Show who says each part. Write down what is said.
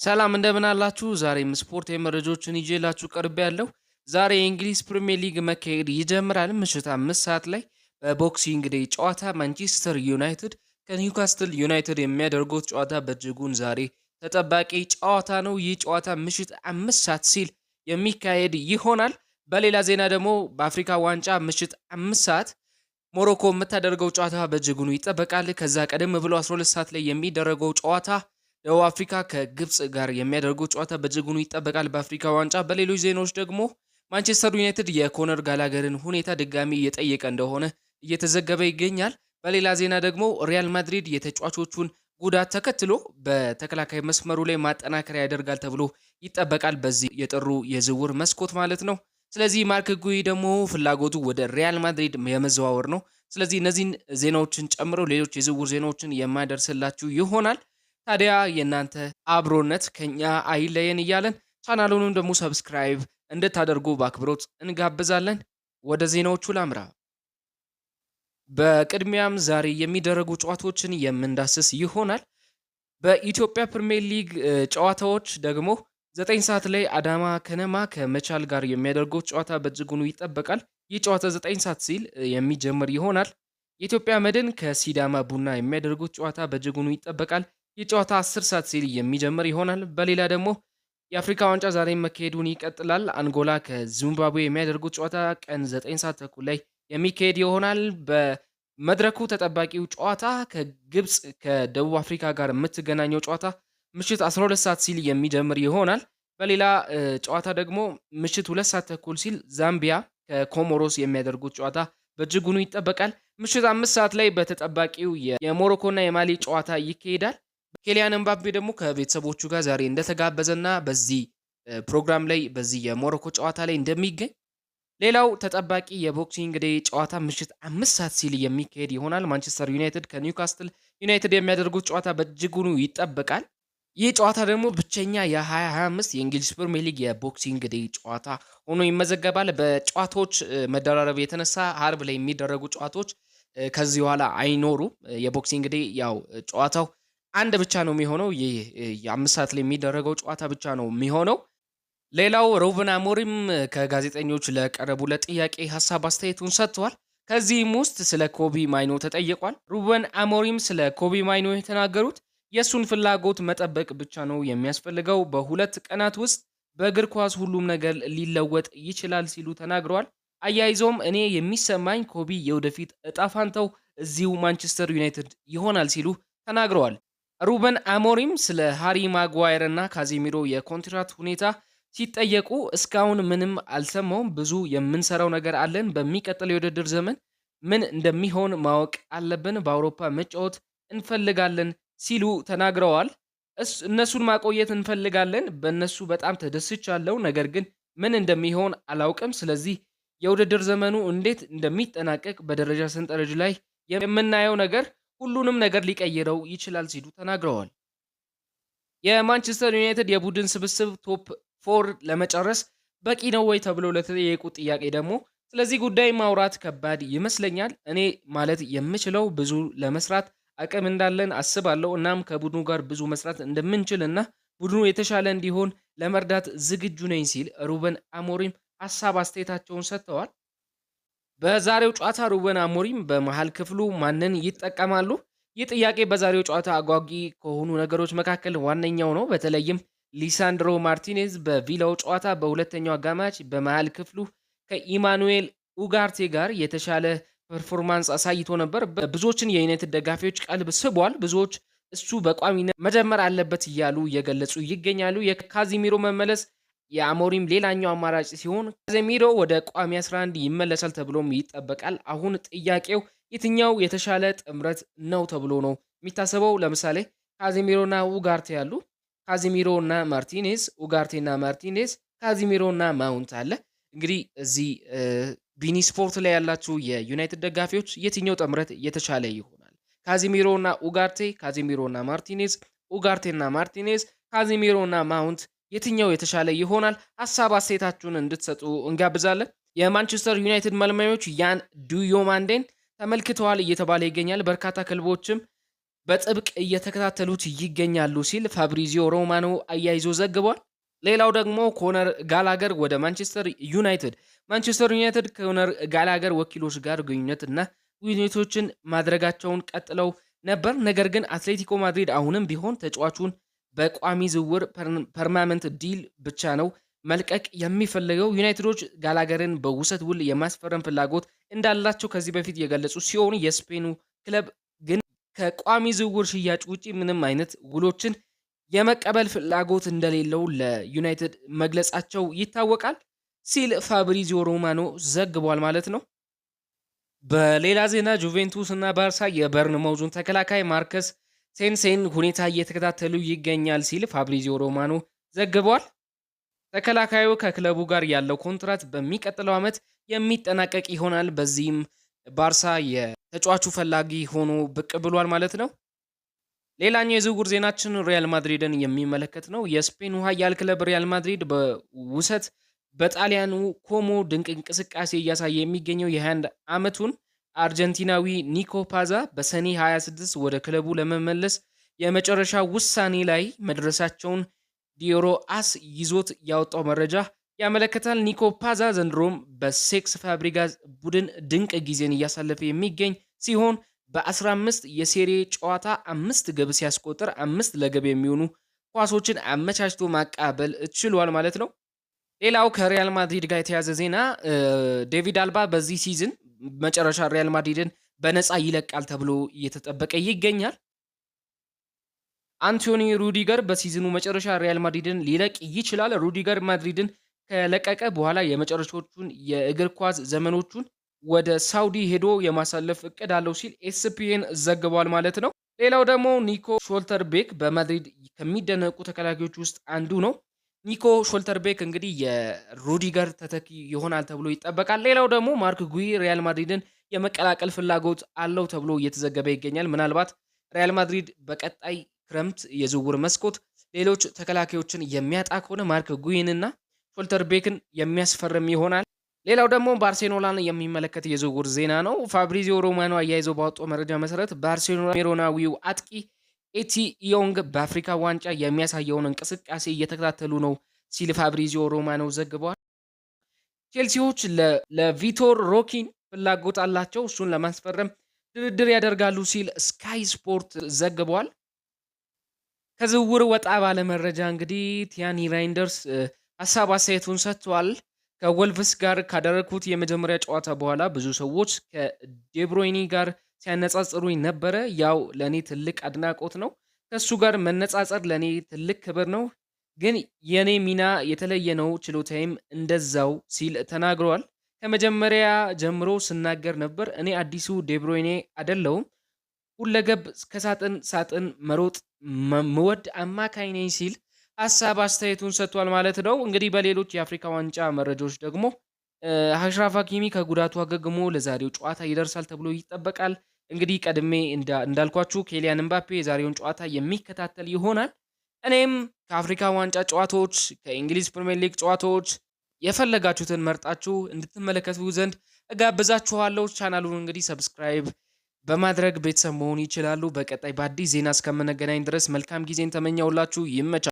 Speaker 1: ሰላም እንደምን አላችሁ? ዛሬም ስፖርታዊ መረጃዎችን ይዤላችሁ ቀርቤያለሁ። ዛሬ የእንግሊዝ ፕሪሚየር ሊግ መካሄድ ይጀምራል። ምሽት 5 ሰዓት ላይ በ Boxing Day ጨዋታ ማንቸስተር ዩናይትድ ከኒውካስትል ዩናይትድ የሚያደርጉት ጨዋታ በእጅጉን ዛሬ ተጠባቂ ጨዋታ ነው። ይህ ጨዋታ ምሽት 5 ሰዓት ሲል የሚካሄድ ይሆናል። በሌላ ዜና ደግሞ በአፍሪካ ዋንጫ ምሽት 5 ሰዓት ሞሮኮ የምታደርገው ጨዋታ በእጅጉኑ ይጠበቃል። ከዛ ቀደም ብሎ 12 ሰዓት ላይ የሚደረገው ጨዋታ ደቡብ አፍሪካ ከግብፅ ጋር የሚያደርገው ጨዋታ በእጅጉኑ ይጠበቃል በአፍሪካ ዋንጫ። በሌሎች ዜናዎች ደግሞ ማንቸስተር ዩናይትድ የኮነር ጋላገርን ሁኔታ ድጋሚ እየጠየቀ እንደሆነ እየተዘገበ ይገኛል። በሌላ ዜና ደግሞ ሪያል ማድሪድ የተጫዋቾቹን ጉዳት ተከትሎ በተከላካይ መስመሩ ላይ ማጠናከሪያ ያደርጋል ተብሎ ይጠበቃል፣ በዚህ የጥሩ የዝውውር መስኮት ማለት ነው። ስለዚህ ማርክ ጉይ ደግሞ ፍላጎቱ ወደ ሪያል ማድሪድ የመዘዋወር ነው። ስለዚህ እነዚህን ዜናዎችን ጨምሮ ሌሎች የዝውውር ዜናዎችን የማደርስላችሁ ይሆናል። ታዲያ የእናንተ አብሮነት ከኛ አይለየን እያለን ቻናሉንም ደግሞ subscribe እንድታደርጉ በአክብሮት እንጋብዛለን። ወደ ዜናዎቹ ላምራ። በቅድሚያም ዛሬ የሚደረጉ ጨዋታዎችን የምንዳስስ ይሆናል። በኢትዮጵያ ፕሪሚየር ሊግ ጨዋታዎች ደግሞ 9 ሰዓት ላይ አዳማ ከነማ ከመቻል ጋር የሚያደርጉት ጨዋታ በእጅጉኑ ይጠበቃል። ይህ ጨዋታ 9 ሰዓት ሲል የሚጀምር ይሆናል። የኢትዮጵያ መድን ከሲዳማ ቡና የሚያደርጉት ጨዋታ በእጅጉኑ ይጠበቃል። ይህ ጨዋታ 10 ሰዓት ሲል የሚጀምር ይሆናል። በሌላ ደግሞ የአፍሪካ ዋንጫ ዛሬ መካሄዱን ይቀጥላል። አንጎላ ከዚምባብዌ የሚያደርጉት ጨዋታ ቀን 9 ሰዓት ተኩል ላይ የሚካሄድ ይሆናል። በመድረኩ ተጠባቂው ጨዋታ ከግብፅ ከደቡብ አፍሪካ ጋር የምትገናኘው ጨዋታ ምሽት 12 ሰዓት ሲል የሚጀምር ይሆናል። በሌላ ጨዋታ ደግሞ ምሽት 2 ሰዓት ተኩል ሲል ዛምቢያ ከኮሞሮስ የሚያደርጉት ጨዋታ በእጅጉኑ ይጠበቃል። ምሽት 5 ሰዓት ላይ በተጠባቂው የሞሮኮና የማሊ ጨዋታ ይካሄዳል። ኬሊያን ኤምባፔ ደግሞ ከቤተሰቦቹ ጋር ዛሬ እንደተጋበዘና በዚህ ፕሮግራም ላይ፣ በዚህ የሞሮኮ ጨዋታ ላይ እንደሚገኝ። ሌላው ተጠባቂ የ Boxing Day ጨዋታ ምሽት 5 ሰዓት ሲል የሚካሄድ ይሆናል። ማንቸስተር ዩናይትድ ከኒውካስትል ዩናይትድ የሚያደርጉት ጨዋታ በእጅጉኑ ይጠበቃል። ይህ ጨዋታ ደግሞ ብቸኛ የ2025 የእንግሊዝ ፕሪሚየር ሊግ የ Boxing Day ጨዋታ ሆኖ ይመዘገባል። በጨዋታዎች መደራረብ የተነሳ አርብ ላይ የሚደረጉ ጨዋታዎች ከዚህ በኋላ አይኖሩም። የ Boxing Day ያው ጨዋታው አንድ ብቻ ነው የሚሆነው። ይህ የ5 ሰዓት ላይ የሚደረገው ጨዋታ ብቻ ነው የሚሆነው። ሌላው ሩበን አሞሪም ከጋዜጠኞች ለቀረቡለት ጥያቄ ሀሳብ አስተያየቱን ሰጥተዋል። ከዚህም ውስጥ ስለ ኮቢ ማይኖ ተጠይቋል። ሩበን አሞሪም ስለ ኮቢ ማይኖ የተናገሩት የእሱን ፍላጎት መጠበቅ ብቻ ነው የሚያስፈልገው፣ በ2 ቀናት ውስጥ በእግር ኳስ ሁሉም ነገር ሊለወጥ ይችላል ሲሉ ተናግረዋል። አያይዘውም እኔ የሚሰማኝ ኮቢ የወደፊት እጣ ፋንታው እዚሁ ማንቸስተር ዩናይትድ ይሆናል ሲሉ ተናግረዋል። ሩበን አሞሪም ስለ ሃሪ ማጓየር እና ካዜሚሮ የኮንትራት ሁኔታ ሲጠየቁ እስካሁን ምንም አልሰማውም፣ ብዙ የምንሰራው ነገር አለን። በሚቀጥለው የውድድር ዘመን ምን እንደሚሆን ማወቅ አለብን። በአውሮፓ መጫወት እንፈልጋለን ሲሉ ተናግረዋል። እነሱን ማቆየት እንፈልጋለን። በእነሱ በጣም ተደስቻለሁ፣ ነገር ግን ምን እንደሚሆን አላውቅም። ስለዚህ የውድድር ዘመኑ እንዴት እንደሚጠናቀቅ በደረጃ ሰንጠረዥ ላይ የምናየው ነገር ሁሉንም ነገር ሊቀይረው ይችላል ሲሉ ተናግረዋል። የማንቸስተር ዩናይትድ የቡድን ስብስብ top four ለመጨረስ በቂ ነው ወይ ተብሎ ለተጠየቁ ጥያቄ ደግሞ ስለዚህ ጉዳይ ማውራት ከባድ ይመስለኛል። እኔ ማለት የምችለው ብዙ ለመስራት አቅም እንዳለን አስባለሁ። እናም ከቡድኑ ጋር ብዙ መስራት እንደምንችል እና ቡድኑ የተሻለ እንዲሆን ለመርዳት ዝግጁ ነኝ ሲል ሩበን አሞሪም ሀሳብ አስተያየታቸውን ሰጥተዋል። በዛሬው ጨዋታ ሩበን አሞሪም በመሃል ክፍሉ ማንን ይጠቀማሉ? ይህ ጥያቄ በዛሬው ጨዋታ አጓጊ ከሆኑ ነገሮች መካከል ዋነኛው ነው። በተለይም ሊሳንድሮ ማርቲኔዝ በቪላው ጨዋታ በሁለተኛው አጋማሽ በመሃል ክፍሉ ከኢማኑኤል ኡጋርቴ ጋር የተሻለ performance አሳይቶ ነበር። ብዙዎችን የዩናይትድ ደጋፊዎች ቀልብ ስቧል። ብዙዎች እሱ በቋሚነት መጀመር አለበት እያሉ እየገለጹ ይገኛሉ። የካዚሚሮ መመለስ የአሞሪም ሌላኛው አማራጭ ሲሆን ካዜሚሮ ወደ ቋሚ 11 ይመለሳል ተብሎም ይጠበቃል። አሁን ጥያቄው የትኛው የተሻለ ጥምረት ነው ተብሎ ነው የሚታሰበው። ለምሳሌ ካዜሚሮና ኡጋርቴ ያሉ፣ ካዜሚሮ እና ማርቲኔዝ፣ ኡጋርቴና ማርቲኔዝ፣ ካዜሚሮ እና ማውንት አለ። እንግዲህ እዚህ ቢኒ ስፖርት ላይ ያላችሁ የዩናይትድ ደጋፊዎች የትኛው ጥምረት የተሻለ ይሆናል? ካዜሚሮ እና ኡጋርቴ፣ ካዜሚሮ እና ማርቲኔዝ፣ ኡጋርቴና ማርቲኔዝ፣ ካዜሚሮ እና ማውንት የትኛው የተሻለ ይሆናል? ሀሳብ አስተያየታችሁን እንድትሰጡ እንጋብዛለን። የማንቸስተር ዩናይትድ መልማዮች ያን ዲዮማንዴን ተመልክተዋል እየተባለ ይገኛል። በርካታ ክለቦችም በጥብቅ እየተከታተሉት ይገኛሉ ሲል ፋብሪዚዮ ሮማኖ አያይዞ ዘግቧል። ሌላው ደግሞ ኮነር ጋላገር ወደ ማንቸስተር ዩናይትድ። ማንቸስተር ዩናይትድ ኮነር ጋላገር ወኪሎች ጋር ግንኙነት እና ውይይቶችን ማድረጋቸውን ቀጥለው ነበር። ነገር ግን አትሌቲኮ ማድሪድ አሁንም ቢሆን ተጫዋቹን በቋሚ ዝውውር permanent deal ብቻ ነው መልቀቅ የሚፈልገው። ዩናይትዶች ጋላገርን በውሰት ውል የማስፈረም ፍላጎት እንዳላቸው ከዚህ በፊት የገለጹ ሲሆን የስፔኑ ክለብ ግን ከቋሚ ዝውውር ሽያጭ ውጪ ምንም አይነት ውሎችን የመቀበል ፍላጎት እንደሌለው ለዩናይትድ መግለጻቸው ይታወቃል ሲል ፋብሪዚዮ ሮማኖ ዘግቧል ማለት ነው። በሌላ ዜና ጁቬንቱስ እና ባርሳ የበርንማውዙን ተከላካይ ማርከስ ሴንሴን ሁኔታ እየተከታተሉ ይገኛል ሲል ፋብሪዚዮ ሮማኖ ዘግቧል። ተከላካዩ ከክለቡ ጋር ያለው ኮንትራት በሚቀጥለው ዓመት የሚጠናቀቅ ይሆናል። በዚህም ባርሳ የተጫዋቹ ፈላጊ ሆኖ ብቅ ብሏል ማለት ነው። ሌላኛው የዝውውር ዜናችን ሪያል ማድሪድን የሚመለከት ነው። የስፔኑ ኃያል ክለብ ሪያል ማድሪድ በውሰት በጣሊያኑ ኮሞ ድንቅ እንቅስቃሴ እያሳየ የሚገኘው የ21 ዓመቱን አርጀንቲናዊ ኒኮ ፓዛ በሰኔ 26 ወደ ክለቡ ለመመለስ የመጨረሻ ውሳኔ ላይ መድረሳቸውን ዲያሪዮ አስ ይዞት ያወጣው መረጃ ያመለክታል። ኒኮ ፓዛ ዘንድሮም በሴስክ ፋብሪጋዝ ቡድን ድንቅ ጊዜን እያሳለፈ የሚገኝ ሲሆን በ15 የሴሪ ጨዋታ 5 ግብ ሲያስቆጥር 5 ለግብ የሚሆኑ ኳሶችን አመቻችቶ ማቀበል ችሏል ማለት ነው። ሌላው ከሪያል ማድሪድ ጋር የተያዘ ዜና ዴቪድ አላባ በዚህ season መጨረሻ ሪያል ማድሪድን በነፃ ይለቃል ተብሎ እየተጠበቀ ይገኛል። አንቶኒ ሩዲገር በ season ኑ መጨረሻ ሪያል ማድሪድን ሊለቅ ይችላል። ሩዲገር ማድሪድን ከለቀቀ በኋላ የመጨረሻዎቹን የእግር ኳስ ዘመኖቹን ወደ ሳውዲ ሄዶ የማሳለፍ እቅድ አለው ሲል ኤስፒኤን ዘግቧል ማለት ነው። ሌላው ደግሞ ኒኮ ሾልተርቤክ በማድሪድ ከሚደነቁ ተከላካዮች ውስጥ አንዱ ነው። ኒኮ ሾልተርቤክ እንግዲህ የሩዲገር ተተኪ ይሆናል ተብሎ ይጠበቃል። ሌላው ደግሞ ማርክ ጉይ ሪያል ማድሪድን የመቀላቀል ፍላጎት አለው ተብሎ እየተዘገበ ይገኛል። ምናልባት ሪያል ማድሪድ በቀጣይ ክረምት የዝውውር መስኮት ሌሎች ተከላካዮችን የሚያጣ ከሆነ ማርክ ጉይንና ሾልተርቤክን የሚያስፈርም ይሆናል። ሌላው ደግሞ ባርሴሎናን የሚመለከት የዝውውር ዜና ነው። ፋብሪዚዮ ሮማኖ አያይዘው ባወጣው መረጃ መሰረት ባርሴሎና ሜሮናዊው አጥቂ ኤቲ ኢዮንግ በአፍሪካ ዋንጫ የሚያሳየውን እንቅስቃሴ እየተከታተሉ ነው ሲል ፋብሪዚዮ ሮማኖ ዘግቧል። ቼልሲዎች ለቪቶር ሮኪን ፍላጎት አላቸው፣ እሱን ለማስፈረም ድርድር ያደርጋሉ ሲል ስካይ ስፖርት ዘግቧል። ከዝውውር ወጣ ባለ መረጃ እንግዲህ ቲያኒ ራይንደርስ ሀሳብ አስተያየቱን ሰጥቷል። ከወልቭስ ጋር ካደረግኩት የመጀመሪያ ጨዋታ በኋላ ብዙ ሰዎች ከዴብሮይኒ ጋር ሲያነጻጽሩኝ ነበረ። ያው ለእኔ ትልቅ አድናቆት ነው። ከእሱ ጋር መነጻጸር ለእኔ ትልቅ ክብር ነው። ግን የእኔ ሚና የተለየ ነው፣ ችሎታዬም እንደዛው ሲል ተናግረዋል። ከመጀመሪያ ጀምሮ ስናገር ነበር፣ እኔ አዲሱ ዴብሮይኔ አይደለሁም። ሁለገብ ከሳጥን ሳጥን መሮጥ ምወድ አማካኝ ነኝ ሲል ሀሳብ አስተያየቱን ሰጥቷል ማለት ነው። እንግዲህ በሌሎች የአፍሪካ ዋንጫ መረጃዎች ደግሞ አሽራፍ ሀኪሚ ከጉዳቱ አገግሞ ለዛሬው ጨዋታ ይደርሳል ተብሎ ይጠበቃል። እንግዲህ ቀድሜ እንዳልኳችሁ ኬሊያን ምባፔ የዛሬውን ጨዋታ የሚከታተል ይሆናል። እኔም ከአፍሪካ ዋንጫ ጨዋታዎች፣ ከእንግሊዝ ፕሪሚየር ሊግ ጨዋታዎች የፈለጋችሁትን መርጣችሁ እንድትመለከቱ ዘንድ እጋብዛችኋለሁ። ቻናሉን እንግዲህ subscribe በማድረግ ቤተሰብ መሆን ይችላሉ። በቀጣይ በአዲስ ዜና እስከምንገናኝ ድረስ መልካም ጊዜን ተመኘሁላችሁ። ይመቻል።